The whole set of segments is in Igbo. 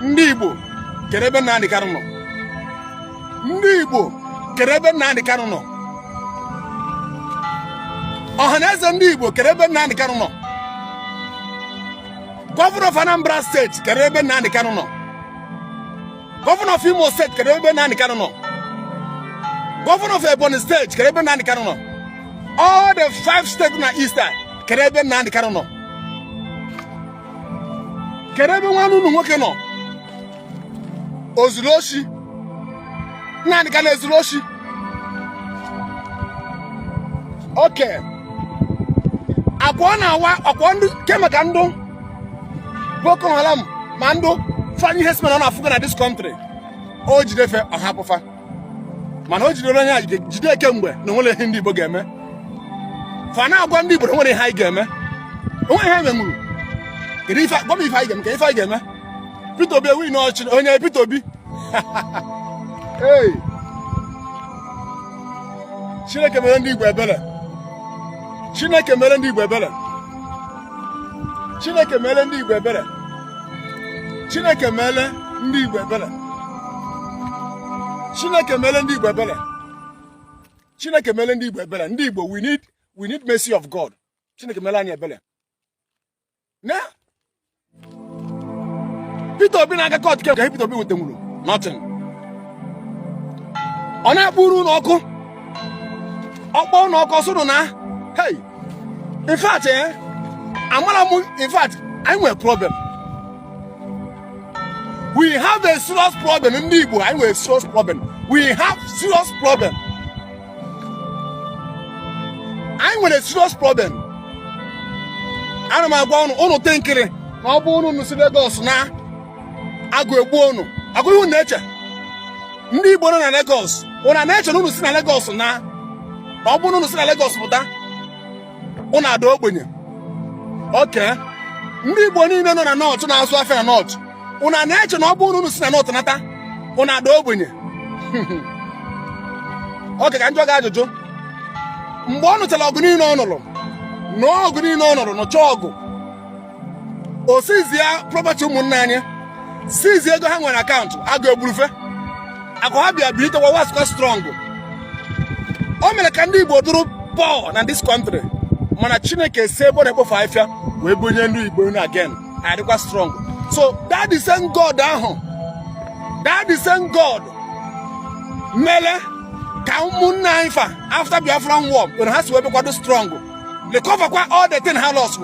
Ndị Igbo, kedu ebe Nnamdi Kanu nọ? Ndị Igbo, kedu ebe Nnamdi Kanu nọ? Ọhaneze ndị Igbo, kedu ebe Nnamdi Kanu nọ? Governor of Anambra State, kedu ebe Nnamdi Kanu nọ? Governor of Imo State, kedu ebe Nnamdi Kanu nọ? Governor of Ebonyi State, kedu ebe Nnamdi Kanu nọ? All the five states na East, kedu ebe Nnamdi Kanu nọ? Kedu ebe nwanne unu nwoke nọ? O zuru oshi? Nnamdi Kanu ezuru oshi? Okay, akwa ọ na-awa ọkwa ndị ke maka ndụ Boko Haram ma ndụ Fulani herdsmen ọ na-afụgo na this country, o jide fe, ọ hapụ fa. Mana o jidere onye a jide kemgbe na onwere ihe ndị Igbo ga-eme. Fa na-agwa ndị Igbo na onwere ihe anyị ga-eme, onwe ihe anyị menwuru. Kedu ife? Gwa m ife anyị ga-eme. Ka ife anyị ga-eme? Peter Obi ewin ọchịchị onye Peter Obi. Hey! Chineke mere ndị Igbo ebere. Chineke mere ndị Igbo ebere. Chineke mere ndị Igbo ebere. Chineke mere ndị Igbo ebere. Chineke mere ndị Igbo ebere. Chineke mere ndị Igbo ebere. Ndị Igbo, we need mercy of God. Chineke mere anyị ebere. Na Peter Obi na-aga court ka Peter Obi wetenwuru nothing. Ọ na-akpọ uru n'ọkụ, ọkpọ n'ọkụ ọsụrụ na hey, in fact, amara m, in fact, anyị nwere problem. We have a serious problem. Ndị Igbo, anyị nwere serious problem. We have serious problem. Anyị nwere serious problem. Ana m agwa ụnụ, ụnụ te nkiri na ọ bụ ụnụ si Lagos na agụ egbuo ụnụ. Agụ ihe unu na-eche. Ndị Igbo nọ na Lagos, ụnụ na-eche na ụnụ si na Lagos na ọ bụrụ na ụnụ si na Lagos pụta, ụnụ ada ogbenye. Okay, ndị Igbo niile nọ na North na-azụ afịa na North, ụnụ na-eche na ọ bụrụ na ụnụ si na North nata, ụnụ ada ogbenye. Okay, ka m jụọ gị ajụjụ. Mgbe ọ nụchara ọgụ niile ọ nụrụ, nụọ ọgụ niile ọ nụrụ, nụcha ọgụ, o seizie property ụmụnne anyị, seizie ego ha nwere account, agụ egburufe akụ ha bịa bilitekwa waskwa strong. O mere ka ndị Igbo dụrụ poor na this country, mana Chineke si ebe ọ na-ekpofu afịa wee bunye ndị Igbo enu again, adịkwa strong. So that the same God ahụ, that the same God mere ka ụmụnne anyị fa after Biafran war nwere ha si wee bịakwado strong, recover kwa all the thing ha lost,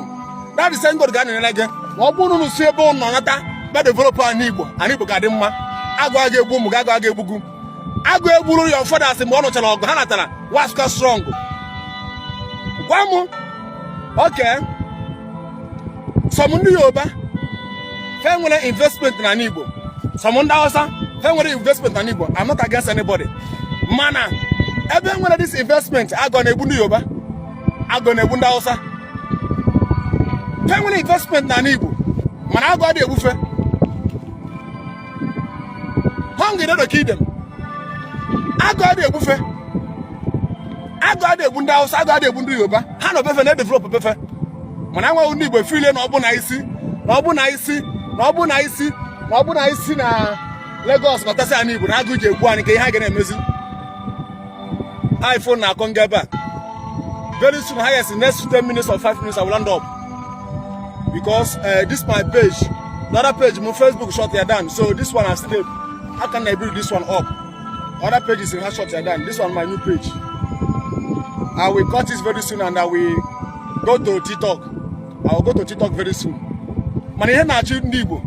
that the same God ga-anọnyere gị ma ọ bụrụ na unu si ebe ụnụ nọ nata bịa develop anyị Igbo. Anyị Igbo ga-adị mma. Agụ aga egbu ụmụ gị, agụ aga egbugu. Agụ egburu ya ụfọdụ asị mgbe ọ nụchara ọgụ ha natara waska strong. Gwa m, okay, some ndị Yoruba fe nwere investment na Igbo, some ndị Hausa fe nwere investment na Igbo. I'm not against anybody, mana ebe nwere this investment, agụ na-egbu ndị Yoruba, agụ na-egbu ndị Hausa. Fe nwere investment na Igbo, mana agụ adịghị egbufe. Hunger no dey kill them. Agụ adịghị egbufe. Agụ adịghị egbu ndị Hausa, agụ adịghị egbu ndị Yoruba. Ha nọ befe na-edevelop befe, mana enweghị ndị Igbo file na ọ bụ na isi na ọ bụ na isi na ọ bụ na isi na ọ bụ na isi na Lagos batasị anyị Igbo na agụ ji egbu anyị ka ihe a ga na-emezi. iPhone na-akọ nga ebe a. Very soon, highest in next 10 minutes or 5 minutes, I will land up because this my page, the other page my Facebook shut ya down, so this one I still, how can I build this one up? Other pages have shut ya down. This one my new page. I will cut this very soon and I will go to TikTok. I will go to TikTok very soon. Mana ihe na-achị ndị Igbo,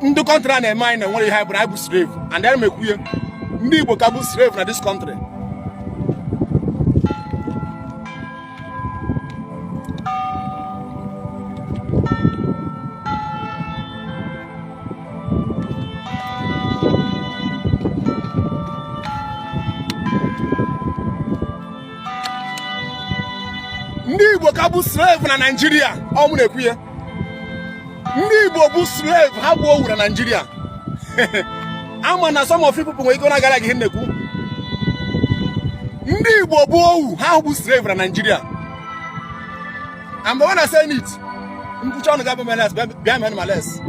ndị country a na-eme anyị na enwere ihe anyị bụ na anyị bụ slave, and anyị mekwuye ndị Igbo ka bụ slave na this country. Ndị Igbo ka bụ slave na Nigeria. Ọ mụ na-ekwu ya. Ndị Igbo bụ slave, ha bụ owu na Nigeria. Ama na some of people nwere ike na-agara gị ihe na-ekwu. Ndị Igbo bụ owu, ha bụ slave na Nigeria. And when I say it, nkwucha ọnụ ga-abụ meles bịa mere males.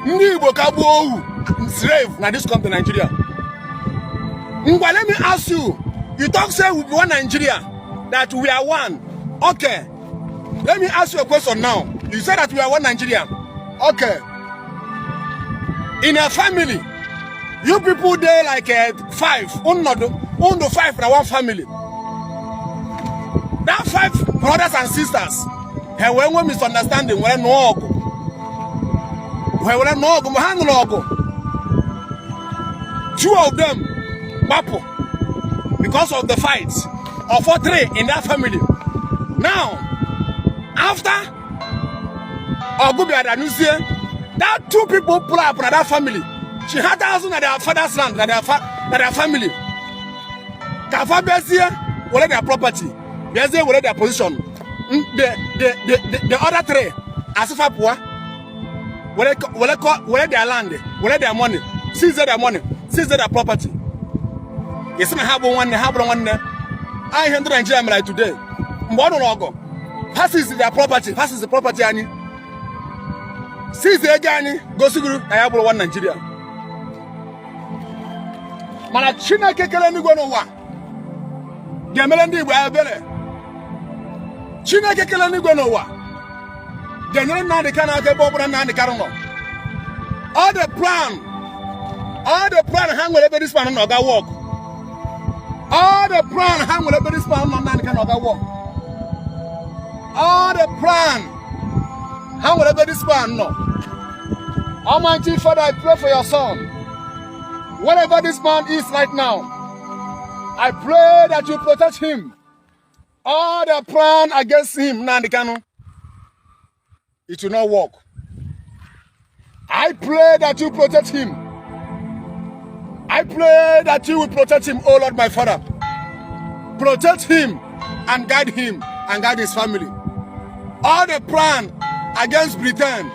Ndị Igbo ka gbuo ohu, slave na this country Nigeria. Ngwa, let me ask you. You talk say we be one Nigeria, that we are one. Okay, let me ask you a question now. You say that we are one Nigeria. Okay, in a family, you people dey like five, unu five na one family. That five brothers and sisters, ha wee nwee misunderstanding, were nụọ ọgụ, ha were nụọ ọgụ. Mgbe ha nụrụ ọgụ, two of them gbapụ because of the fight, or for three in that family. Now, after ọgụ bịara nụzie, that two people pull up na that family, she had thousand na their father's land, na their family, ka fa bịazie were their property, bịazie were their position. The other three asịfa pụọ, were their land, were their money, seize their money, seize their property. Ị sị na ha bụ nwanne? Ha bụrụ nwanne a? Ihe ndị Naijiria mere today, mgbe ọ nụrụ ọgụ, ha seize their property, ha seize property anyị, seize ego anyị, gosigoro na ya bụrụ one Nigeria. Mana Chineke kere eluigwe n'ụwa ga-emere ndị Igbo ebere. Chineke kere eluigwe n'ụwa ga-enyere Nnamdị Kanụ aka ebe ọ bụla Nnamdị Kanụ nọ. All the plan ha nwere ebe this man nọ ga work. All the plan ha nwere ebe this man nọ, Nnamdị Kanụ, ga work. All the plan ha nwere ebe this man nọ. Almighty Father, I pray for your son. Wherever this man is right now, I pray that you protect him. All the plan against him, Nnamdi Kanu, it will not work. I pray that you protect him. I pray that you will protect him, oh Lord, my Father. Protect him and guide him and guide his family. All the plan against Britain,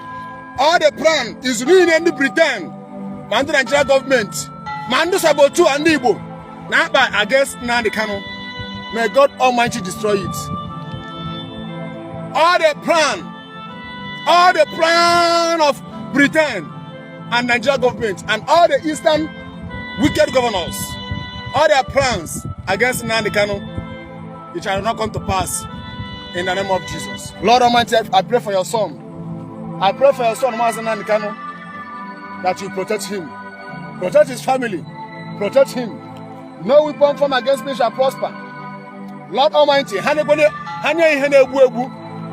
all the plan is really ndị Britain, ma ndị Nigeria government, ma ndị saboteur ndị Igbo na-akpa against Nnamdi Kanu. May God Almighty destroy it. All the plan of Britain and Nigeria government and all the Eastern wicked governors, all their plans against Nnamdi Kanu, it shall not come to pass in the name of Jesus. Lord Almighty, I pray for your son. I pray for your son, Mazi Nnamdi Kanu, that you protect him, protect his family, protect him. No weapon formed against me shall prosper. Lord Almighty, ha na-ekwene ha nye ihe na-egbu egbu,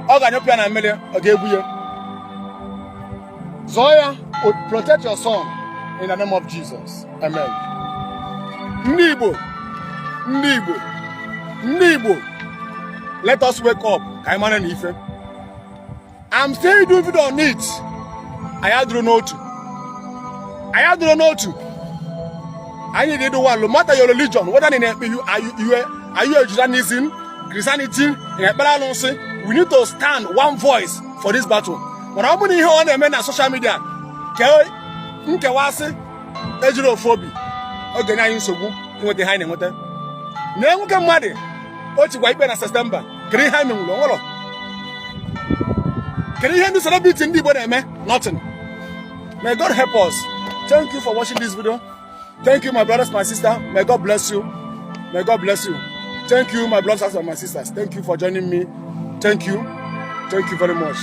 ọ ga-anyụpụ ya na mmiri, ọ ga-egbu ya. Zọọ ya, protect your son in the name of Jesus. Amen. Ndị Igbo, ndị Igbo, ndị Igbo, let us wake up ka anyị mara na ife. I'm still doing video on it. Anyị adịrọ n'otu. Anyị adịrọ n'otu. Anyị need to one, no matter your religion, whether in you are you a Judaism, Christianity, in ekpere alụsị, we need to stand one voice for this battle. Mana ọ bụrụ na ihe ọ na-eme na social media ka nkewasị ejiri ofu obi, ọ ga-enye anyị nsogbu inweta ihe anyị na-enweta. Na nwoke mmadụ o chikwa ikpe na September, kedu ihe anyị menwuru onwere? Kedu ihe ndị celebrity ndị Igbo na-eme? Nothing. May God help us. Thank you for watching this video. Thank you, my brothers, my sister. May God bless you. May God bless you. Thank you, my brothers and my sisters. Thank you for joining me. Thank you. Thank you very much.